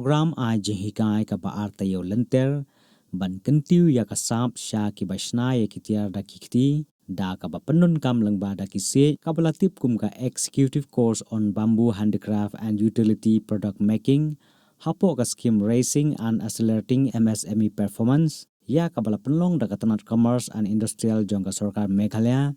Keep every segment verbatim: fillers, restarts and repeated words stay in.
Program ai jinghikai kaba ar taïew lynter ban kyntiew ïa ka sap sha kiba shna ïa ki tiar da ki kti, da kaba pyndonkam lyngba da ki siej, kaba la tip kum ka Executive Course on Bamboo Handicraft and Utility Product Making, hapoh ka skim Raising and Accelerating M S M E Performance, ïa kaba la pynlong da ka tnat Commerce and Industrial jong ka Sorkar Meghalaya,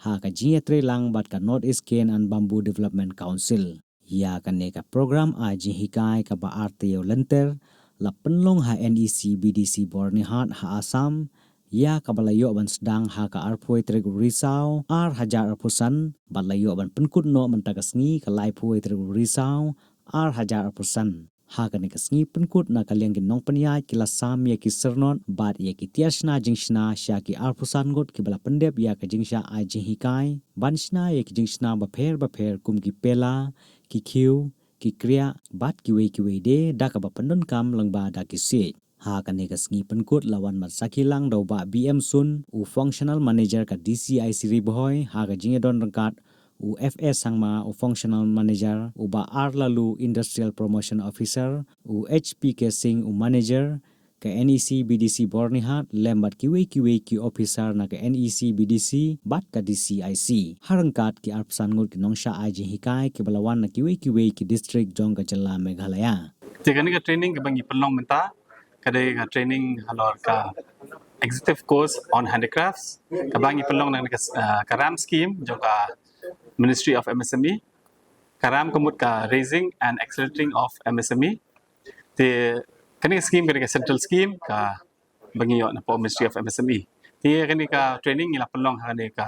ha ka jingïatreilang bad ka North East Cane and Bamboo Development Council. Ïa kane ka program ai jinghikai kaba ar taïew lynter, la pynlong ha N E C B D C Byrnihat ha Assam, ïa kaba la ïoh ban sdang ha ka arphew tarik u Risaw, ar hajar arphew san, bad la ïoh ban pynkut noh mynta ka sngi ka laiphew tarik u Risaw, ar hajar arphew san. Ha kane ka sngi pynkut na ka liang ki nongpynïaid ki la sam ïa ki syrnod bad ïa ki tiar shna jingshna sha ki arphew san ngut kiba la pyndep ïa ka jingshah ai jinghikai ban shna ïa ki jingshna bapher bapher kum ki pela, ki khiew, ki kriah, bad kiwei kiwei de da kaba pyndonkam lyngba da ki siej. Ha kane ka sngi pynkut la wan ban sakhi lang da u Bah B M Sun, u Functional Manager ka D C I C Ri Bhoi, ha ka jingïadon ryngkat u F S Sangma, u Functional Manager, u Bah R Lalu, Industrial Promotion Officer, u H P K Singh, u Manager ka N E C B D C Byrnihat, lem bad kiwei kiwei ki officer na ka N E C B D C bad ka D C I C. Ha ryngkat ki arphew san ngut ki nongshah ai jinghikai kiba la wan na kiwei kiwei ki district jong ka jylla Meghalaya. Te kane ka training kaba ngi pynlong mynta ka dei ka training halor ka Executive Course on Handicrafts kaba ngi pynlong na ka, ah, ka RAM scheme jong ka Ministry of M S M E. Ka RAM ka mut ka Raising and Accelerating of M S M E. Te kane ka scheme ka dei ka central scheme kaba ngi ïoh napoh Ministry of M S M E. Te kane ka training ngi la pynlong ha kane ka,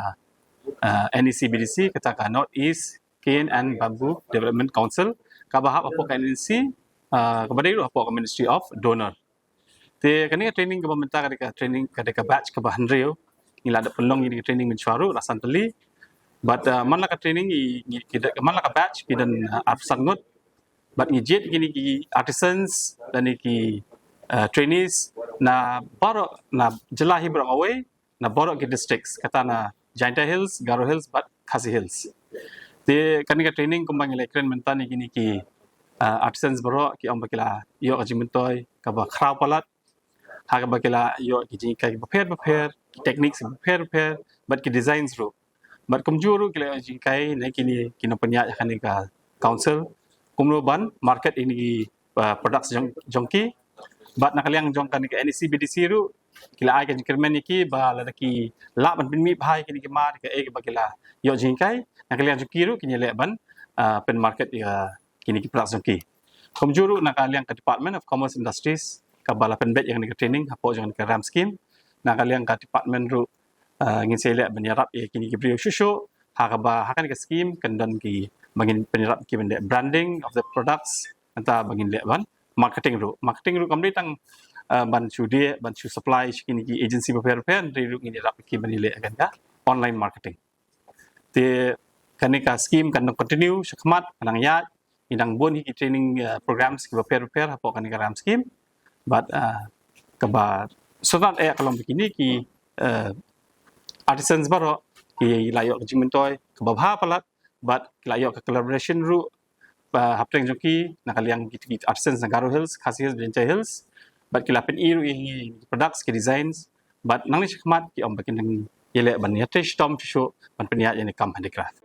ah, N E C B D C, kata ka North East Cane and Bamboo Development Council, kaba hap hapoh ka N E C, ah, kaba dei ruh hapoh ka Ministry of DoNER. Te kane ka training kaba mynta ka dei ka training, ka dei ka batch kaba hynriew. Ngi la dep pynlong ïa kane ka training mynshuwa ruh, la san tylli. Bad, ah, man la ka training ngi, ngi, ki dei, man la ka batch ki don, ah, arphew san ngut. Bad ngi jied kine ki artisans lane ki, ah, trainees na baroh, na jylla hi baroh kawei, na baroh ki districts, kata na Jaintia Hills, Garo Hills bad Khasi Hills. Te kane ka training kumba ngi la kren mynta ne, kine ki, ah, artisans baroh ki ong ba ki la ïoh ka jingmyntoi kaba khraw palat, ha kaba ki la ïoh ki jinghikai bapher bapher, ki techniques bapher bapher, bad ki designs ruh. Bad kumjuh ruh ki la ïoh jinghikai na kine ki nongpynïaid ha kane ka council kumno ban market ïa kine ki, ah, products jong, jong ki. Bad na ka liang jong kane ka N E C B D C ruh ki la ai ka jingkyrmen ïa ki ba lada ki lah ban pynmih bha ïa kine ki mar, kaei kaba ki la ïoh jinghikai, na ka liang jong ki ruh kin ïaleh ban, ah, pynmarket ïa kine ki products jong ki. Kumjuh ruh na ka liang ka Department of Commerce Industries kaba la pynbeit ïa kane ka training hapoh jong kane ka RAM scheme. Na ka liang ka department ruh, ah, ngin sa ïaleh ban ïarap ïa kine ki briew shuh shuh ha kaba ha kane ka scheme kan don kiba ngin pynïarap ki ban leh branding of the products, nangta ba ngin leh ban marketing ruh. Marketing ruh kam dei tang, ah, ban shu dei, ban shu supply sha kine ki agency bapher bapher, hynrei ruh ngin ïarap ki ban ïaleh ïa kane ka online marketing. Te kane ka scheme kan dang continue shakhmat, kan dang ïaid, ngi dang bun hi ki training, ah, programs kiba pher bapher hapoh kane ka RAM scheme. Bad, ah, kaba sngewtynnat eh ka long ba kine ki, ah, artisans baroh ki la ïoh ka jingmyntoi kaba bha palat, bad ki la ïoh ka collaboration ruh, ah, hapdeng jong ki na ka liang ki, ki artisans na Garo Hills, Khasi Hills, Jaintia Hills. Bad ki la pyni ruh ïa ki products, ki designs. Bad nangne shakhmat ki ong ba kin dang ïaleh ban ïatrei shitom shuh shuh ban pynïaid ïa kane ka kam handicraft.